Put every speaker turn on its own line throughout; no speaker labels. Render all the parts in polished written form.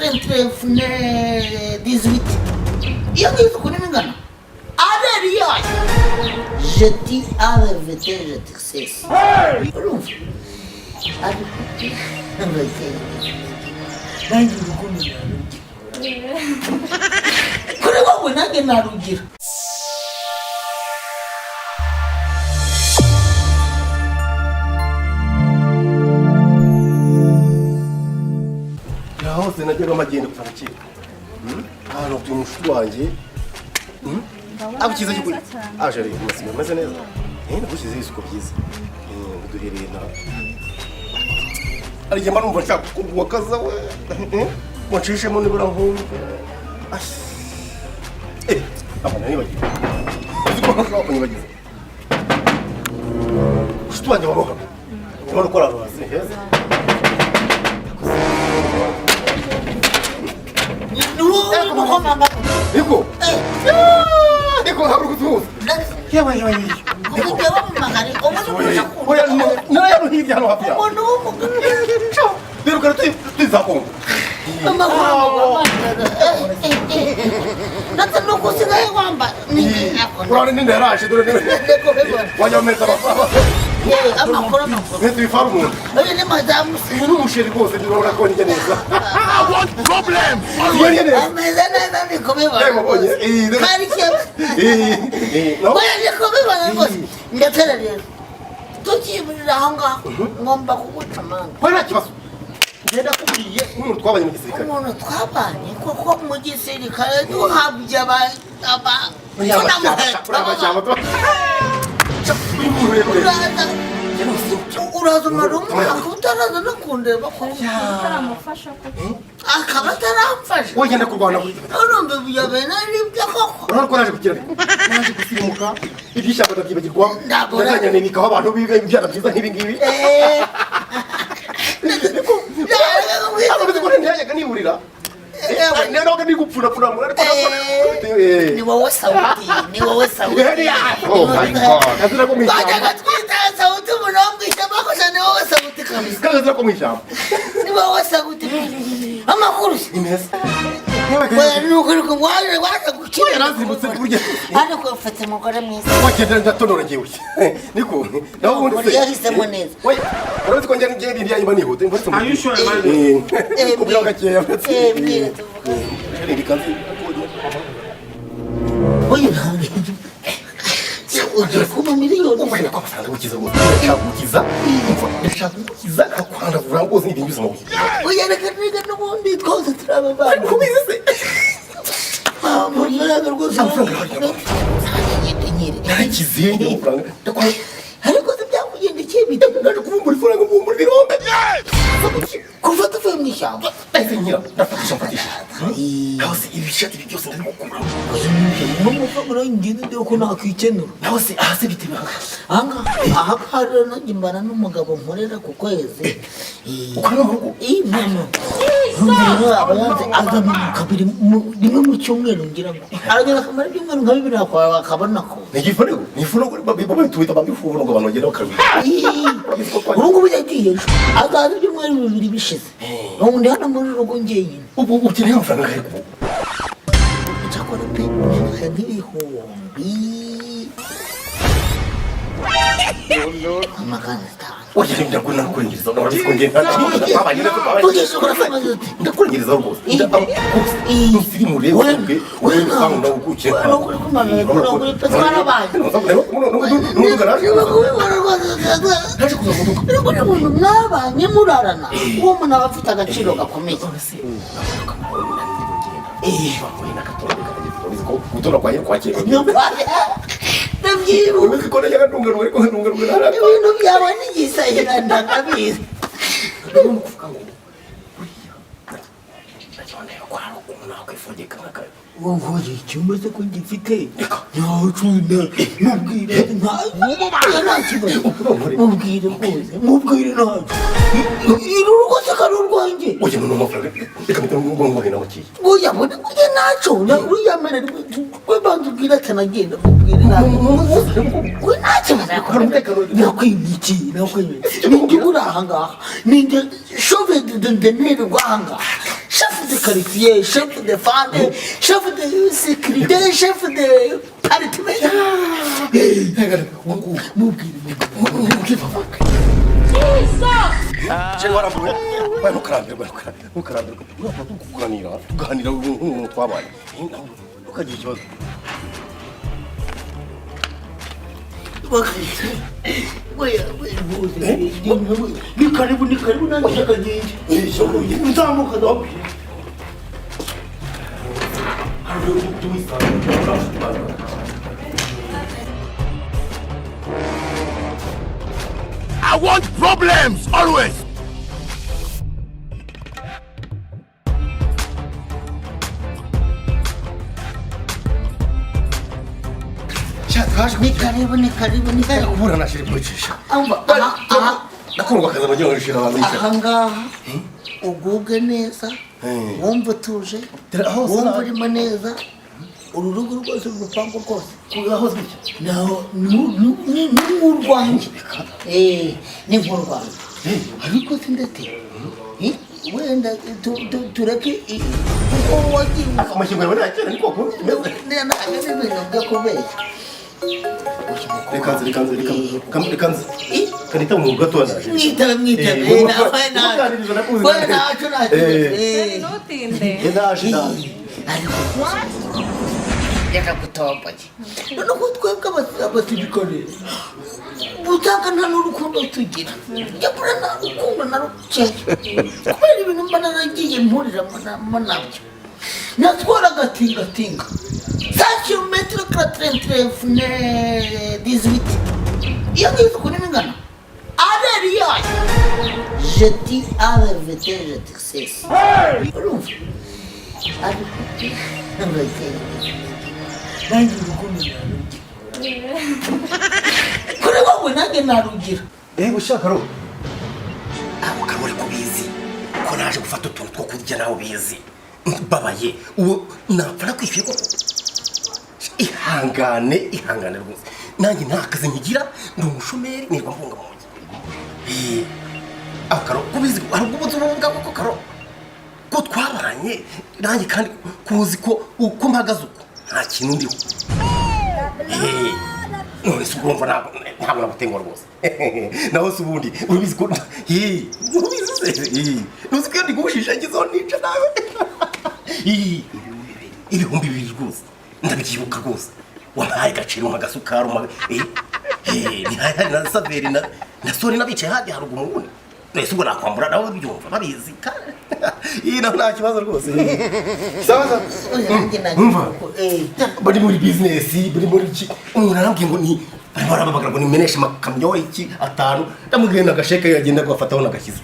89 18 iyo ngiyo ukuntu iba ingana abere yayo jeti avt jeti sesi, urumva? Ariko nanjye urukundo narugira kuri wowe, nanjye narugira.
Hose najyaga magenda kuva kera ahantu utuye umushuti wanjye. Abo cyiza cyo kuri aje rero amasigo ameze neza, nagushyizeho isuku byiza, uduhereye na ari mba numva nshaka kuguha kaza we ngo nshishemo nibura nkumve. Aba nanibagiwe, uzi ko ntushobora kunyibagiza mushuti wanjye waroha ubona ko ari ahantu hasi heza.
Ni wowe urimo komanga?
Niko niko habura kutuhuza, yewe yewe yewe.
Ujya bamumagara ubundi umuntu
Oya.
akunda
Nari hano hirya, hano hafi yawe.
Umuntu w'umugabo.
Birukana tuza Kongo.
Ndetse nuko usigaye wambara.
Urabona ninde yaraje, dore niwe wajya meza amafaranga.
Amakuru, amakuru.
Meza ibifaru umuntu.
Uyu ni madamu se?
Uyu ni umusheri rwose, urabona ko njya neza. Njya neza.
Ameze neza, ndi kubibona.
Eh, mubonye?
Kari keza.
No?
Oya, ndi kubibona rwose. Ndetse rero tukiburira aho ngaho ngomba kuguca amanga.
Oya, nta kibazo, ngenda kubwiye nk'umuntu twabanye mu gisirikare.
Umuntu twabanye koko mu gisirikare, duhabye aba aba
Uriya mashyamba uyu muntu rero rero.
Uraza umara umwaka utaraza no kundeba ko
Utaramufasha koko?
Akaba ataramfasha.
Wowe genda kurwana kuri
Urumva ibyo bintu ari byo koko?
Urabona ko naje gukira, naje gusirimuka, iby'ishyamba ndabyibagirwa.
Ndabona.
Ndazanye nikaho abantu biga ibyana byiza nk'ibi ngibi. Hano bizi ko ntiyajyaga niburira, niyo nabaga ndi gupfunapfuna muri, ariko
Ni wowe Sawuti, ni wowe Sawuti.
Oh my God, kazira ko mu ishyamba.
Twajyaga twita Sawuti umuntu wo mu ishyamba gusa. Ni wowe Sawuti kabisa.
Kazira ko mu ishyamba.
Ni wowe Sawuti. Amakuru se?
Ni meza.
Oya, ni ukuri ko waje gukira.
Yarazindutse burya.
Ariko ufite umugore mwiza.
Wagenda ndatonora ngewe niko naho ubundi se
Yahisemo neza.
Oya, urabizi ko njya ngiye ibintu byanyuma nihuta imvura.
Are you sure, man?
Kubwira gakeya.
Mbwira tuvuge.
Reka.
Oya, ugiye kuba miliyoni.
Umva ko amafaranga gukiza rwose, ndashaka gukiza, umva, ndashaka gukiza nkakwandavura rwose n'ibintu byose mu buzima.
Oya, reka reka, n'ubundi twose turi abavandimwe.
Kubizi se?
Amafaranga rwose.
Amafaranga.
Nyine.
Narakize amafaranga ndakora.
Ariko se byakugendekeye bite?
Naje kuvumbura ifaranga, mvumbura ibirombe.
Kuva tuvuye mu ishyamba.
Nahise nkira, ndafatisha mfatisha. Naho se ibi bishati, ibi byose ndabigukura.
N'amafaranga ngenda ndeba ko nakwikenura.
Naho se aha se bite?
Ahangaha ahangaha rero nanjye mbana n'umugabo nkorera ku kwezi.
Ukora no mu rugo?
Mama rero aba yanze aza mu kabiri rimwe mu cyumweru, ngira ngo aragenda akamara ibyumweru nka bibiri akabona ko
Ni igifuniko, ni ifuniko babitubita, babifunga ngo abantu bagenda bakabira.
Ubu ngubu yagiye ejo, azaza ibyumweru 2 bishize. Ubu ndi hano muri rugo njyenyine.
Ubu ukeneye amafaranga ariko?
Icyakora pe, nk'ibihumbi 500.
Oya, ndakurengereza, urabizi ko ngenda twabanye neza, twabanye.
Vugisha ukuri, amaze ute?
Ndakurengereza rwose, usirimure ubwe usanga uguke.
Ni ukuri kumana, ni ukuri pe, twarabaye.
Naje kuza mu duka.
Ariko ni umuntu mwabanye murarana, uwo muntu aba afite agaciro gakomeye.
Gutora kwa kwakira.
Ndabyibuka.
Ubizi ko najyaga ndungarunga, ariko ndungarunga.
Ibintu byawe n'igisahira, ndakabizi.
Ni ukuvuga ngo buriya najyaga ndeba ko hari ukuntu nakwifungika nk'akayo.
Wowe icyumba se ko ngifite ntacunda? Mubwire, nta kibazo, mubwire rwose, mubwire ntacyo. Uru rugo se kari urwanjye?
Ujya mu mafaranga, reka mpita ngo ngo makiye.
Oya, mbona ujya ntacyo uriya mererwa we, banza ubwire atanagenda, mubwire ntacyo, we ntacyo.
Hari umutekano.
Nakwimikiye, nakwimikiye, ninjye uri aha ngaha, ninjye shove deneri rw'aha ngaha. Chef de quartier, chef de fande, chef de sécurité, chef de département. Mubwire, mubwire.
Chéri, warambuwe? Oya, ntukarambirwe, ntukarambirwe, ntukarambirwe. Urumva turi kuganira, tuganira nk'umuntu twabaye, ntukagira ikibazo.
Oya, rwose ni karibu, ni karibu, nanjye akagenda uzamuka ndababwira.
Hari ujye wisanga nshuti banjye.
I want problems always.
Ni karibu, ni karibu, ni karibu.
Kubura na chéri kwicisha.
Amba aha, aha.
Ndakundwa akazi nagiye nshira abantu yicara.
Aha ngaha ugubwe neza, wumva utuje,
Dore hose
wumva
nabi.
urimo neza. Uru rugo rwose, uru rupangu rwose
Aho bityo.
Naho ni nk'urwanjye. Ni nk'urwanjye, ariko sindate wenda tureke kuko wagiye.
Amashyingo yawe nta kera, niko kuri kimeze.
Ntabwo ari ibintu byo kubeshya.
Reka nze, reka nze, reka, reka nze. Kanita mu gato naje.
Mwitabe, mwitabe. Nawe ntacyo, we ntacyo, ntacyo.
Ntutinde.
Ndaje, ndaje.
Ariko reka gutomboye, noneho twebwe abasirikare usanga nta n'urukundo tugira. Nyamara nta rukundo na rukeya, kubera ibintu mba naragiye mpuriramo nabyo. Natwara agatingatinga za kilometero 89 18, iyo ngiyo ukuntu iba ingana areri yayo jeti arevete jeti sesi, urumva? Ariko nanjye urukundo narugira kuri wowe, nanjye narugira.
Ushaka ro. Ako karo uri kubizi ko naje gufata utuntu two kurya, nawe ubizi. Mbabaye. Ubu napfa nakwishyuye koko. Ihangane, ihangane rwose. Nanjye nta kazi nkigira, ndi umushomeri, nirwa mpunga mu nzu. Ako karo kubizi hari ubwo ubuze koko karo. Ko twabanye nanjye, kandi kuzi ko uko mpagaze uko nta kintu ndiho. None se urumva ntabwo nagutenguha rwose? Naho se ubundi urabizi ko urabizi se, ntuzi ko iyo ndigushisha ngezeho nica nawe 2000 rwose, ndabyibuka rwose. Wampaye agaciro, umpa agasukari, umpa ntihari hari na saveri na sori n'abicaye hajya haruguru mu wundi. None se ubwo nakwambura? Nabo babyumva, babizi kandi iyi naho nta kibazo rwose. Sawa sawa.
Nanjye
Umva.
nagira.
Bari muri bizinesi, bari muri iki, umuntu arambwiye ngo ni barimo barampamagara ngo nimeneshe amakamyo iki atanu. Ndamubwiye n'agasheke yagenda gafataho nagashyize.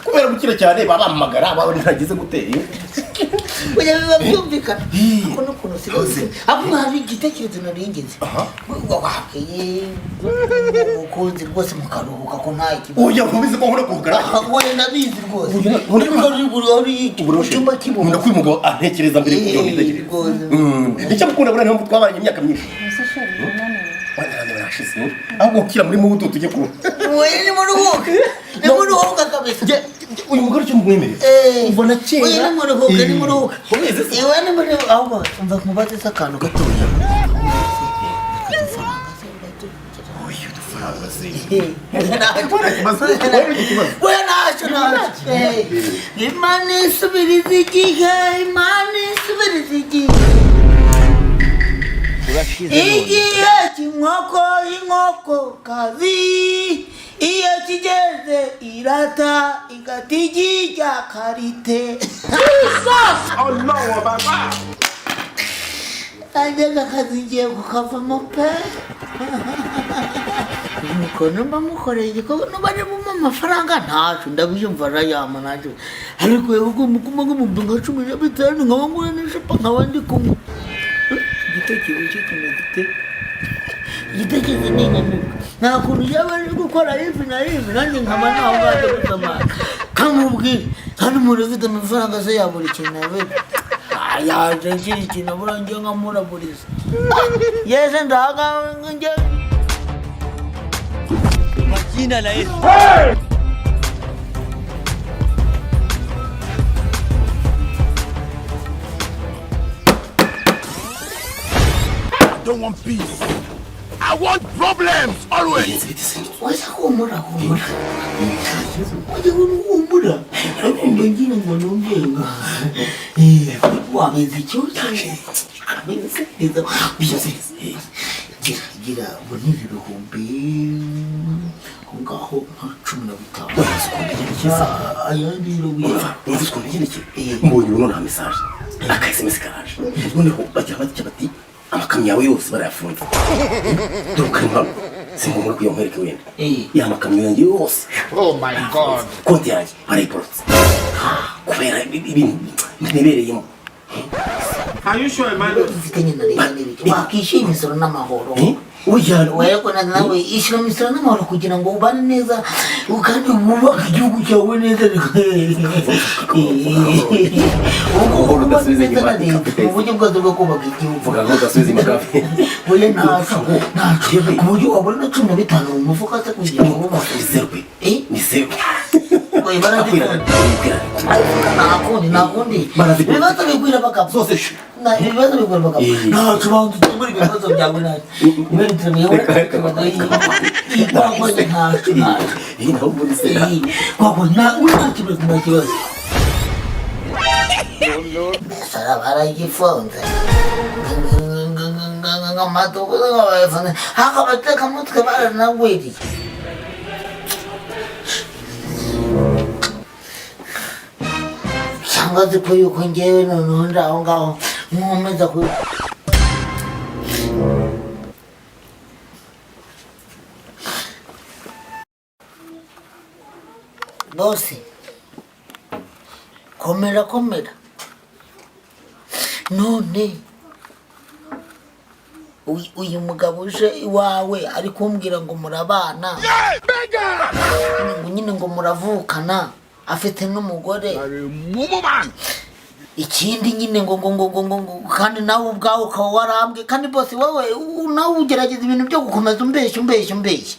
Kubera gukira cyane babampamagara, baba ntageze gute?
Oya, biba byumvikana. Ariko n'ukuntu usigaye
Hose.
Ahubwo hari igitekerezo nari ngize. Wabwiye umukunzi rwose mukaruhuka, ko nta kibazo.
Oya, ntubizi ko nkunda kuvuga?
Oya, ndabizi rwose.
Oya, nkunda.
Uri mu cyumba cy'ibumba.
Nkunda ko uyu mugabo antekereza mbere y'uko ntekereza.
Rwose.
Nicyo mukunda buriya, niyo mpamvu twabanye imyaka myinshi.
Ese chéri, unaniwe?
Wanjye barashize, ahubwo gukira muri muto tujye ku
Oya, nimuruhuke, nimuruhuke kabisa.
Uyu mugore icyo mumwemerera kuva na kera.
Oya, nimuruhuke, nimuruhuke.
Ubizi se?
Iwe nimuruhuke. Ahubwo umva nkubaze se akantu gatoya. Udufaranga se uratugira?
Oya, udufaranga se?
Oya, ntacyo, ntacyo. Imana isubiriza igihe, Imana isubiriza igihe. Igihe cy'inkoko, inkoko kazi iyo kigeze irata igata igi rya karite. Nanjye akazi ngiye kukavamo pe. Nuko numba mukoreye igikorwa, numba nimuma amafaranga ntacyo, ndabyumva, arayama ntacyo. Ariko yewe ugomba kumpa nka 15,000, nkaba ngura n'icupa, nkaba ndi kumwe. Igitekerezo cyo kimeze gite? Igitekerezo ni inyamibwa. Nta kuntu yaba ari gukora ivi na ivi, nanjye nkaba ntaho ngaje gusamara kamubwire. Kandi umuntu ufite amafaranga se yabura ikintu? Yabe yaje akiri ikintu abura, njye nkamuraburiza yese ndaga njye.
Kwa jina la Yesu.
don't want peace. I want problems always.
Bigenze bite se?
Waza humura, humura, ujya humura. Ariko mba ngira ngo numve ngo wabize icyuzi, wabize neza,
Bigenze.
Gira, gira ngo ni 5000 aho ngaho, nka 15.
Urazi ukuntu bigendekeye se?
Ayandi
Umva,
rero.
umva ukuntu bigendekeye. Mbonye ubu nonaha message, aka SMS karaje. Noneho bagira batya bati: "Amakamyo yawe yose barayafunze." Dore uko ari hano, si ngombwa ko nkwereke wenda. Ya makamyo yanjye yose,
Oh my God.
konti yanjye barayiborotse kubera ibintu nibereyemo.
Are you sure, man?
Ufitanye na leta n'ibiki, wakishyuye imisoro n'amahoro.
Oya.
Wego, nawe ishyura imisoro n'amahoro kugira ngo ubane neza kandi wubake igihugu cyawe neza. Ubwo ubane neza na leta mu buryo bwose bwo kubaka igihugu.
Vuga ngo udasubiza inyuma kafe.
Oya, ntaco, ntaco. Ku buryo wabona na 15 mu mufuka se kugira ngo wubake?
Ni zeru pe.
Eh?
Ni zeru.
Oya, barazikunda. Nta kundi, nta kundi.
Barazikunda.
Ibibazo bigwira bagapfa.
Zose shu.
Ibibazo bigwira bagapfa. Ntaco, banza ukemure ibibazo byawe nawe.
Reka, reka.
Wakoze, ntaco, ntaco.
Iyi naho ubundi se?
Wakoze, nta kibazo, nta kibazo. Sara baragifunze, amaduka bayafunze, hakabatekamutwe baranagwiriye. Cyangwa azi ko yuko ngewe noneho ndi aho ngaho nkomeza ku bose. Komera, komera. None uyu mugabo uje iwawe ari kumbwira ngo murabana, ngo nyine ngo muravukana, afite n'umugore.
Mumu man.
Ikindi nyine ngo kandi nawe ubwawe ukaba warambwe. Kandi bose wowe nawe ugerageza ibintu byo gukomeza umbeshya, umbeshya, umbeshya.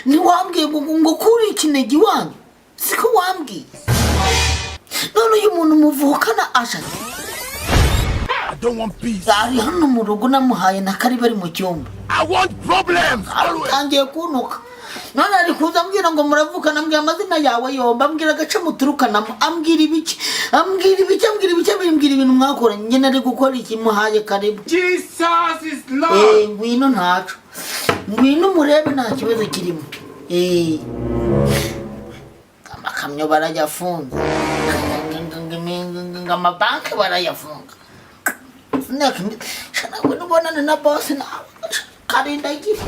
Ntiwambwiye ngo kuri ikinege iwanyu? Siko wambwiye? None uyu muntu muvukana ashatse
I don't want peace.
ari hano mu rugo, namuhaye na karibu, ari mu cyumba.
I want problems always.
Atangiye kuntuka. None ari kuza ambwira ngo muravukana, ambwira amazina yawe yombi, ambwira agace muturukanamo, ambwira ibiki, ambwira ibiki, ambwira ibiki, ambwira ibintu mwakoranye. Nyine ari gukora iki? Muhaye karibu.
Jesus is Lord.
Ngwino, ntaco, ngwino umurebe, nta kibazo kirimo. Amakamyo barayafunga, amabanki barayafunga. Ntabwo nubonane na bosi nawe karindagira.